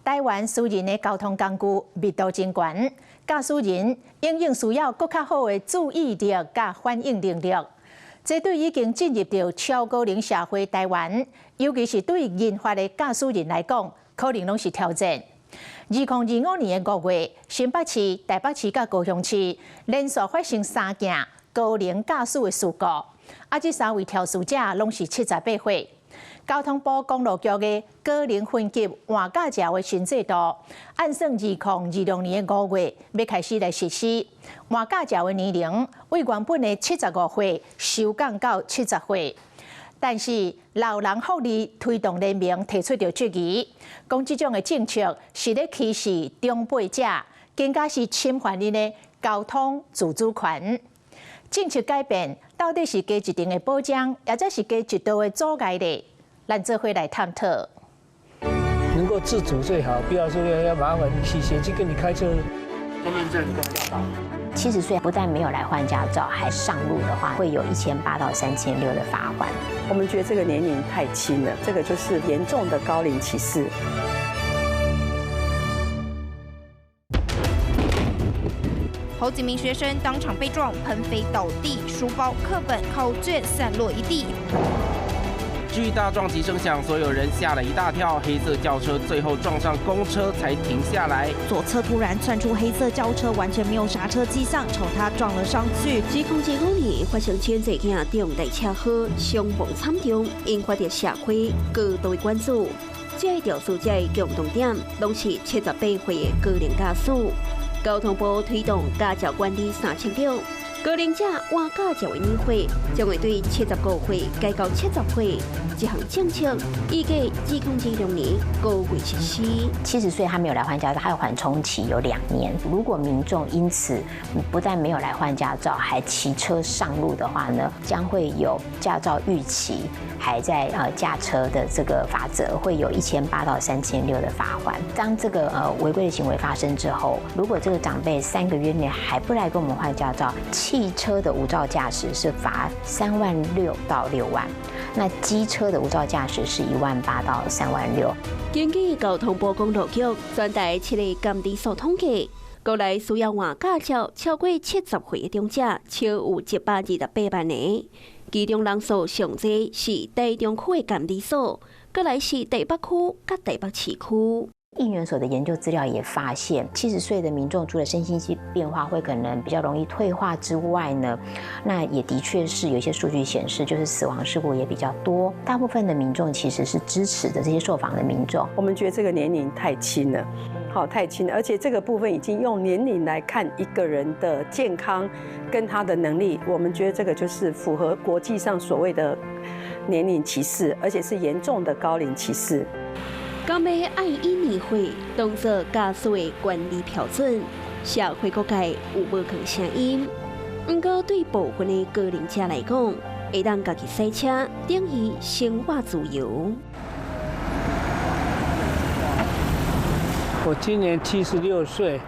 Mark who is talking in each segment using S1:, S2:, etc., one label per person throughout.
S1: 台灣私人的交通工具密度真懸，駕駛人永遠需要閣較好的注意力佮反應能力。這對已經進入著超高齡社會台灣，尤其是對銀髮的駕駛人來講，可能攏是挑戰。2025年的5月，新北市、台北市佮高雄市連續發生三件高齡駕駛的事故，啊，這三位肇事者攏是78歲。交通部公路局的高齡分級換駕照的新制度，按算2026年的5月欲開始來實施。換駕照的年齡對原本的75歲修降到70歲。但是老人福利推動聯盟提出著質疑，講這種的政策是咧歧視長輩者，更加是侵犯𪜶的交通自主權。政策改變到底是加一重的保障，抑者是加一道的阻礙咧？咱做伙來探討。
S2: 能夠自主最好，不要說要麻煩洗鞋去跟你開車。
S3: 身份證跟駕照。
S4: 70歲不但沒有來換駕照，還上路的話，會有1800到3600的罰鍰。
S5: 我們覺得這個年齡太輕了，這個就是嚴重的高齡歧視。
S6: 好幾名學生當場被撞，噴飛倒地，書包、課本、考卷散落一地。
S7: 巨大撞擊聲響，所有人嚇了一大跳。黑色轎車最後撞上公車才停下來。
S8: 左側突然竄出黑色轎車，完全沒有剎車跡象，朝他撞了上去。
S9: 2025年發生千濟件重大車禍，傷亡慘重，引發著社會高度的關注。這个肇事者的共同點，攏是78歲的高齡駕駛。交通部推動駕照管理三策略。高齡者換駕照的年歲將會對75歲改到70歲。這項政策預計2026年5月實施。
S4: 70歲他沒有來換駕照，他有緩衝期有2年。如果民眾因此不但沒有來換駕照，還騎車上路的話呢，將會有駕照逾期還在駕車的這個罰則，會有1800到3600的罰鍰。當這個違規的行為發生之後，如果這個長輩3個月內還不來跟我們換駕照，汽車的無照駕駛是罰3萬6到6萬，那機車的無照駕駛是1萬8到3萬6。
S9: 根據交通部公路局全台七個監理所統計，國內需要換駕照超過70歲的長者，超有128萬個。其中人數上濟是台中區的監理所，閣來是台北區佮台北市區。
S4: 應研所的研究資料也發現，70歲的民眾除了身心變化會可能比較容易退化之外呢，那也的確是有一些數據顯示，就是死亡事故也比較多。大部分的民眾其實是支持的，這些受訪的民眾。
S5: 我們覺得這個年齡太輕了，好，太輕了，而且這個部分已經用年齡來看一個人的健康跟他的能力，我們覺得這個就是符合國際上所謂的年齡歧視，而且是嚴重的高齡歧視。
S9: 敢欲愛以年歲當做駕駛的管理標準，社會各界有無仝聲音。毋過對部分的高齡者來講，會當家己駛車等於生活自由。
S2: 我今年76歲，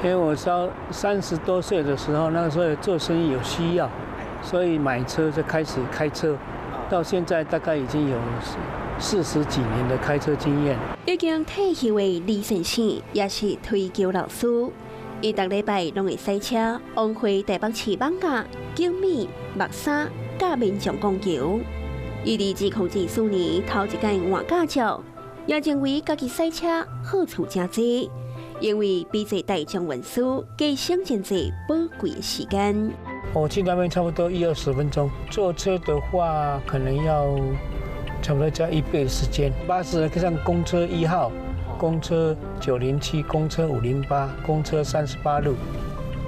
S2: 因為我到30多歲的時候，那個時候做生意有需要，所以買車就開始開車，到現在大概已經有40幾年的開車經驗。
S9: 已經退休的李先生也是退休老師，伊逐禮拜攏會駛車往回台北市艋舺、景美、木柵、佮民眾講橋。伊佇2024年頭一擺換駕照，也認為家己駛車好處誠濟，因為比坐大眾運輸加省真濟寶貴的時間。
S2: 我去那邊差不多一二十分鐘，坐車的話可能要差不多加一倍的時間。巴士像公車1號、公車907、公車508、公車38路，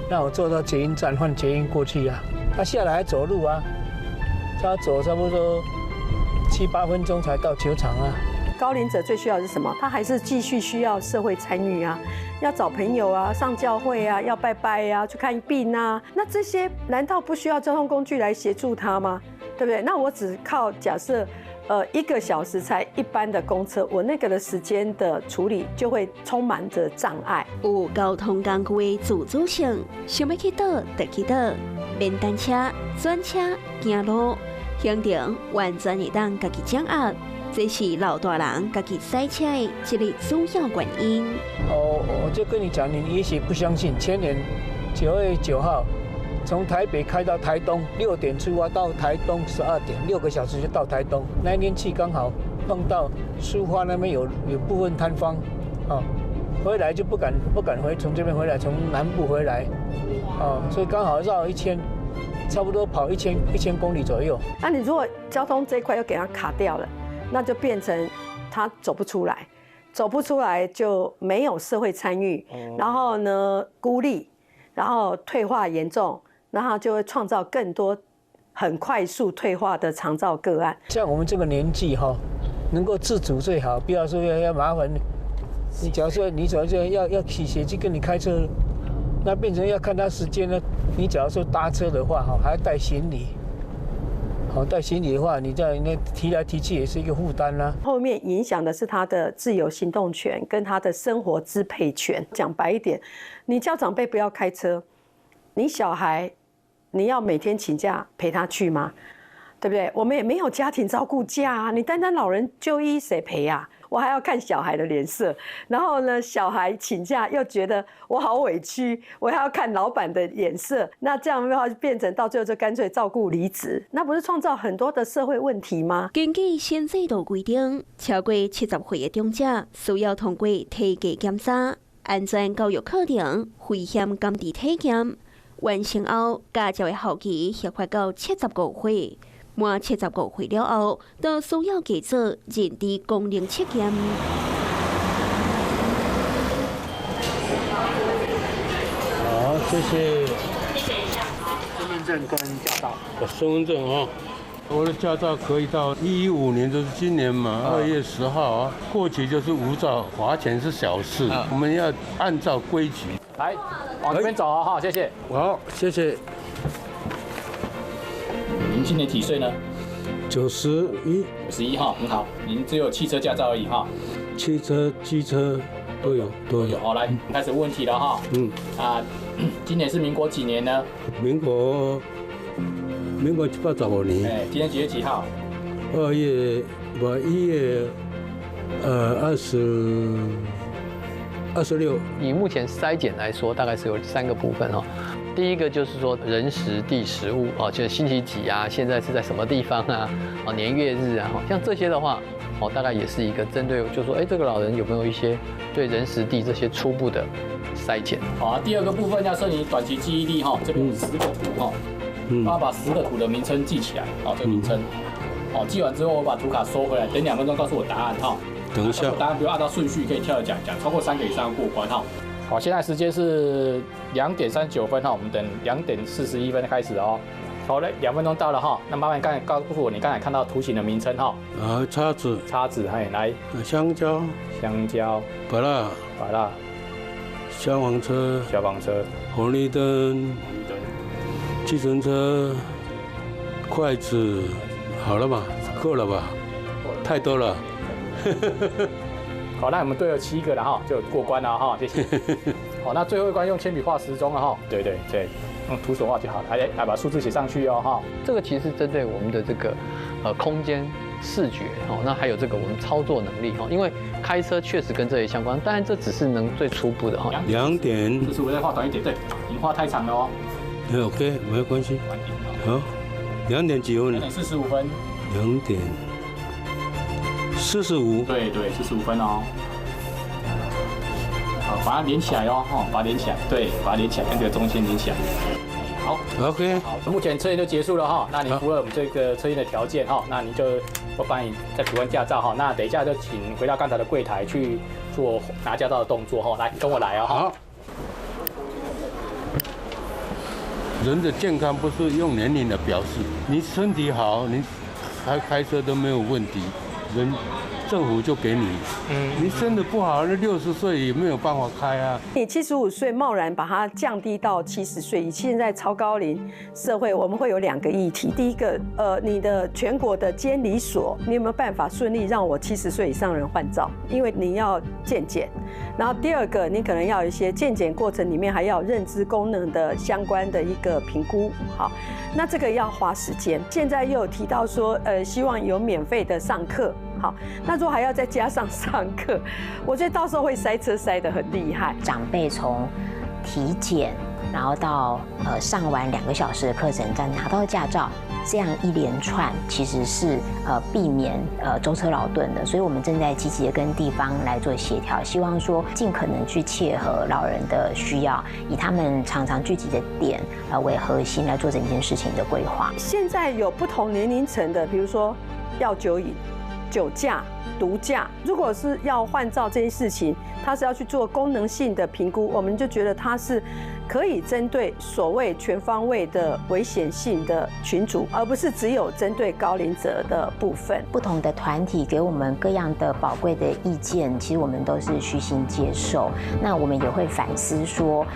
S2: 那我坐到捷運站換捷運過去啊，他下來還走路啊，他走差不多七八分鐘才到球場啊。
S5: 高齡者最需要的是什麼？他還是繼續需要社會參與啊，要找朋友啊，上教會啊，要拜拜啊，去看病啊。那這些難道不需要交通工具來協助他嗎？對不對？那我只靠假設，1個小時才一班的公車，我那個的時間的處理就會充滿着障礙。
S9: 有交通工具的自主性，想欲去佗就去佗，免等車、轉車、行路，行程完全會當家己掌握。這是老大人家己駛車的一个主要原因。
S2: 哦，我就跟你講，你也許不相信，前年9月9號，從台北開到台東，6點出發到台東12點，6個小時就到台東。那一天去剛好碰到蘇花那邊有部分塌方，哦，回來就不敢回，從這邊回來，從南部回來，哦，所以剛好繞一圈，差不多跑1000公里左右。
S5: 那你如果交通這一塊又給他卡掉了，那就變成他走不出來，走不出來就沒有社會參與，然後呢孤立，然後退化嚴重，然後就會創造更多很快速退化的長照個案。
S2: 像我們這個年紀哈，能夠自主最好，不要說要麻煩你。假如說你主要說要騎鞋去跟你開車，那變成要看他時間呢。你假如說搭車的話，哈，還要帶行李。好，帶行李的話，你這樣那提來提去也是一個負擔啦。
S5: 後面影響的是他的自由行動權跟他的生活支配權。講白一點，你叫長輩不要開車，你小孩你要每天請假陪他去嗎？對不對？我們也沒有家庭照顧假啊，你單單老人就醫誰陪啊？我還要看小孩的臉色，然後呢，小孩請假又覺得我好委屈，我還要看老闆的臉色，那這樣的話就變成到最後就乾脆照顧離職，那不是創造很多的社會問題嗎？
S9: 根據新制度規定，超過70歲的長者需要通過體格檢查、安全教育課程、危險感知體驗，完成後，駕照的效期續發到75歲。滿75歲了後，都需要加做認知功能測驗。
S10: 好，謝謝。
S3: 身份證跟駕照。
S10: 我身份證哦，我的駕照可以到115年，就是今年嘛，2月10號啊，過期就是無照，罰錢是小事，我們要按照規矩。
S11: 來，往這邊走哦，好，謝謝。
S10: 好，謝謝。
S11: 您今年幾歲呢？91。91號，很好。您只有汽車駕照而已哈。
S10: 汽車、機車都有，都有。
S11: 好，來，開始問問題了哈。嗯。啊，今年是民國幾年呢？
S10: 民國85年。
S11: 哎，今天幾月幾號？2
S10: 月不1月，26。
S12: 以目前篩檢來說，大概是有3個部分哦。第一個就是說人時地時物哦，就是星期幾啊，現在是在什麼地方啊，哦年月日啊，像這些的話，哦大概也是一個針對，就是說，哎，這個老人有沒有一些對人時地這些初步的篩檢？
S11: 好，第二個部分要測你短期記憶力哈，這邊有10個圖哈，我要把10個圖的名稱記起來，哦這個名稱，哦記完之後我把圖卡收回來，等2分鐘告訴我答案哈。
S10: 等一下，
S11: 答案不要按照順序，可以跳着講，講超過3個以上過關哈。好，現在時間是2點39分哈，我們等2點41分開始哦。好嘞，2分鐘到了哈，那麻煩剛才告訴我你剛才看到圖形的名稱哈。
S10: 啊，叉子。
S11: 叉子，嘿，來。
S10: 香蕉。
S11: 香蕉。
S10: 芭樂。
S11: 芭樂。
S10: 消防車。
S11: 消防車。
S10: 紅綠燈。
S11: 紅綠燈。
S10: 計程車。筷子，好了吧？夠了吧？太多了。
S11: 好，那我們對了7個了哈，就過關了哈，謝謝。好，那最後一關用鉛筆畫時鐘了哈，對對對，用徒手畫就好了，來把數字寫上去哦哈。
S12: 這個其實針對我們的這個空間視覺哦，那還有這個我們操作能力哈，因為開車確實跟這些相關，當然這只是能最初步的哈。
S10: 2點。
S11: 45再畫短一點，對，你畫太長了哦。
S10: OK，沒有關係。好，2點幾分？2
S11: 點45分。
S10: 2點45。
S11: 對對，45分哦。好，把它連起來哦，把它連起來，對，把它連起來，跟這個中線連起來。好
S10: ，OK。
S11: 好，目前測驗就結束了哈。那你符合我們這個測驗的條件哈，那你就我幫你再補換駕照哈。那等一下就請回到剛才的櫃檯去做拿駕照的動作哈。來，跟我來哦。
S10: 好。人的健康不是用年齡來表示，你身體好，你開車都沒有問題，人政府就給你。你身體不好，那60歲也沒有辦法開啊。
S5: 你75歲貿然把它降低到70歲，以現在超高齡社會，我們會有2個議題。第一個，你的全國的監理所，你有沒有辦法順利讓我70歲以上人換照？因為你要健檢。然後第二個，你可能要有一些健檢過程裡面還要認知功能的相關的一個評估。好，那這個要花時間。現在又有提到說，希望有免費的上課。好，那如果还要再加上上课，我觉得到时候会塞车塞得很厉害。
S4: 长辈从体检，然后到上完2个小时的课程，再拿到驾照，这样一连串其实是避免舟车劳顿的，所以我们正在积极的跟地方来做协调，希望说尽可能去切合老人的需要，以他们常常聚集的点为核心来做整件事情的规划。
S5: 现在有不同年龄层的，比如说药酒瘾、酒驾、毒驾，如果是要换照这件事情，它是要去做功能性的评估，我们就觉得它是可以针对所谓全方位的危险性的群组，而不是只有针对高龄者的部分。
S4: 不同的团体给我们各样的宝贵的意见，其实我们都是虚心接受。那我们也会反思说，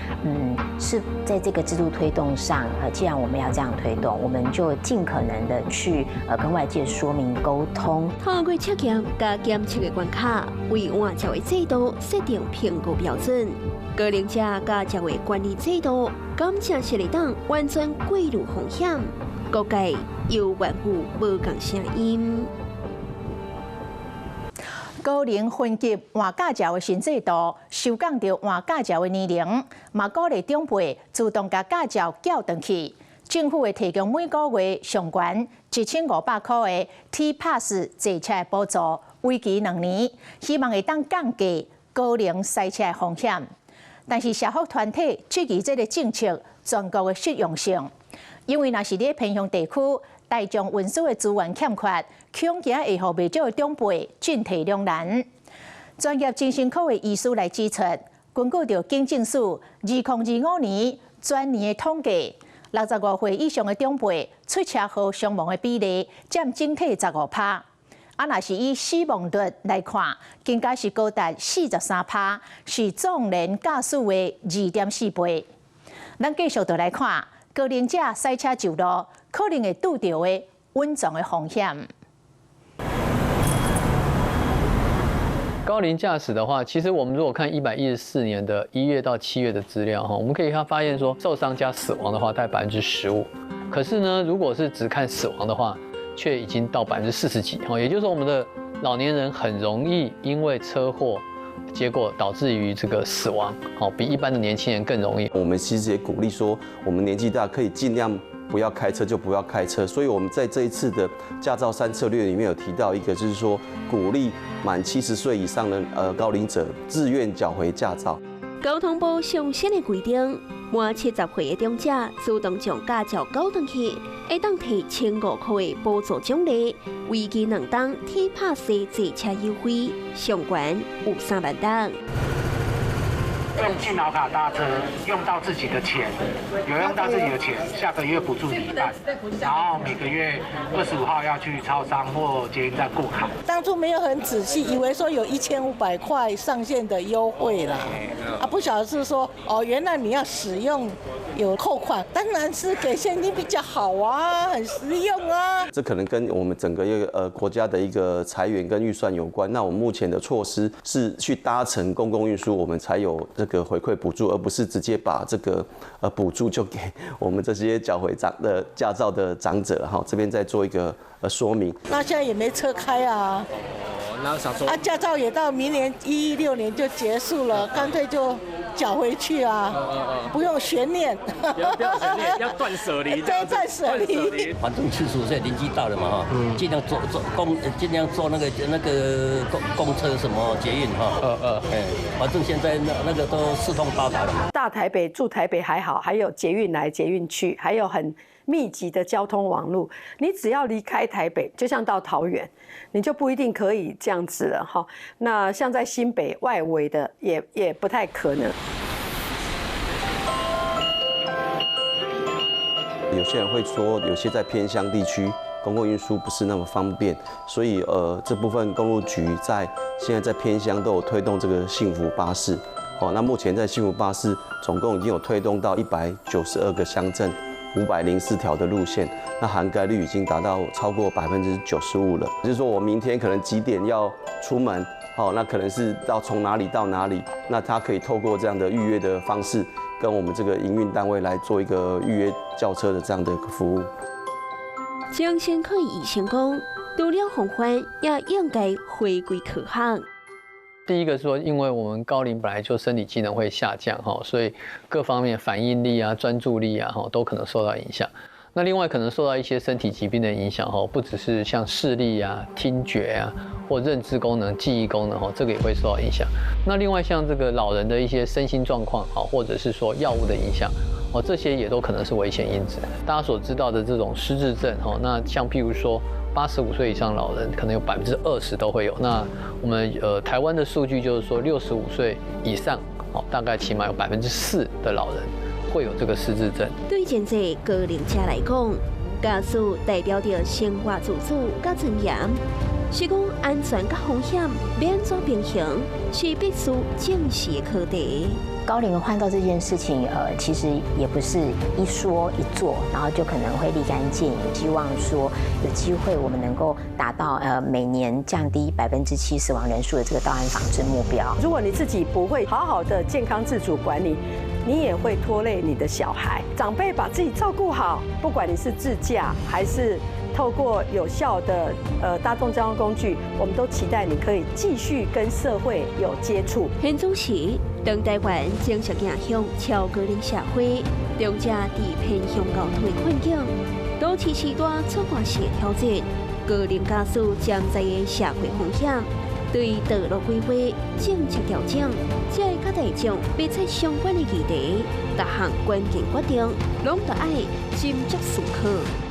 S4: 是在这个制度推动上，既然我们要这样推动，我们就尽可能的去跟外界说明沟通。
S9: 透过测验佮检测的关卡，为换照的制度设定评估标准。高龄者佮社会管理制度，敢真是会当完全过滤风险？各界犹原有无仝声音。
S1: 高龄分级换驾照的新制度，修降著换驾照的年龄，嘛鼓励长辈自动共驾照缴转去。政府会提供每个月上悬1500箍的 T Pass 坐车的补助，为期2年，希望会当降低高龄塞车的风险。但是社福团体质疑这个政策全国的适用性，因为若是佇偏乡地区，大众运输的资源欠缺，恐惊会予袂少的长辈进退两难。专业精神科的医师来指出，根据著警政署2025年全年的统计，65岁以上的长辈出车祸伤亡的比例占整体15趴。啊，若是以死亡率来看，更加是高达43趴，是壮年驾驶的2.4倍。咱继续著来看，高龄者驶车上路，可能会拄著的稳撞的风险。
S12: 高龄驾驶的话，其实我们如果看114年的1月到7月的资料哈，我们可以看发现说，受伤加死亡的话，大概15%。可是呢，如果是只看死亡的话，却已经到40几%，哦，也就是说，我们的老年人很容易因为车祸，结果导致于这个死亡，哦，比一般的年轻人更容易。
S13: 我们其实也鼓励说，我们年纪大可以尽量不要开车就不要开车。所以我们在这一次的驾照三策略里面有提到一个，就是说鼓励满70岁以上的高龄者自愿缴回驾照。
S9: 交通部上新的规定，满70岁的长者自动将驾照缴转去，会当提1500箍的补助奖励，为期2冬 T Pass 坐车优惠，上悬有3万担。
S3: 用敬老卡搭车，用到自己的钱，有用到自己的钱，下个月补助你一半，然后每个月25号要去超商或捷运站过卡。
S14: 当初没有很仔细，以为说有1500块上限的优惠啦，啊，不晓得是说哦，原来你要使用有扣款，当然是给现金比较好啊，很实用啊。
S13: 这可能跟我们整个一个国家的一个财源跟预算有关。那我们目前的措施是去搭乘公共运输，我们才有这个回馈补助，而不是直接把这个补助就给我们这些缴回长的驾照的长者哈。这边再做一个说明。
S14: 那现在也没车开啊。
S7: 哦，那想说
S14: 啊，驾照也到明年116年就结束了，干脆就缴回去啊，不用悬念。
S7: 不要悬念，要断舍离。
S14: 对，断舍离。
S15: 反正75岁年纪大了嘛哈，尽量坐那个公车什么捷运哈。哎，反正现在那个都四通八达了嘛。
S5: 大台北住台北还好，还有捷运来捷运去，还有很密集的交通网路。你只要离开台北，就像到桃园，你就不一定可以这样子了哈。那像在新北外围的，也不太可能。
S13: 有些人会说，有些在偏乡地区，公共运输不是那么方便，所以这部分公路局在现在在偏乡都有推动这个幸福巴士。哦，那目前在幸福巴士总共已经有推动到192个乡镇，504条的路线，那涵盖率已经达到超过95%了。就是说我明天可能几点要出门，哦，那可能是要从哪里到哪里，那他可以透过这样的预约的方式，跟我们这个营运单位来做一个预约叫车的这样的一个服务。
S9: 精神科医生讲，除了防範，也應該回歸科學。
S12: 第一個說，因為我們高齡本來就生理機能會下降，哈，所以各方面反應力啊、專注力啊，哈，都可能受到影響。那另外可能受到一些身體疾病的影響，哈，不只是像視力啊、聽覺啊，或認知功能、記憶功能，哈，這個也會受到影響。那另外像這個老人的一些身心狀況，哈，或者是說藥物的影響，哦，這些也都可能是危險因子。大家所知道的這種失智症，哈，那像譬如說85歲以上老人，可能有20%都會有。那我們台灣的數據就是說，65歲以上，哦，大概起碼有4%的老人會有這個失智症。
S9: 對真濟高齡者來講，駕駛代表著生活自主佮尊嚴，是講安全佮風險欲按怎平衡，是必須正視的課題。
S4: 高齡換照這件事情，其實也不是一說一做，然後就可能會立竿見影。希望說有機會，我們能夠達到每年降低7%死亡人數的這個道安防治目標。
S5: 如果你自己不會好好的健康自主管理，你也會拖累你的小孩。長輩把自己照顧好，不管你是自駕還是透過有效的大眾交通工具，我們都期待你可以繼續跟社會有接觸。
S9: 現總是，當台灣正式走向超高齡社會，長者佇偏鄉交通的困境，都市時代出外的挑戰，高齡駕駛潛在的社會風險，對道路規劃、政策調整，這會佮大眾密切相關的議題，逐項關鍵決定，攏著愛斟酌思考。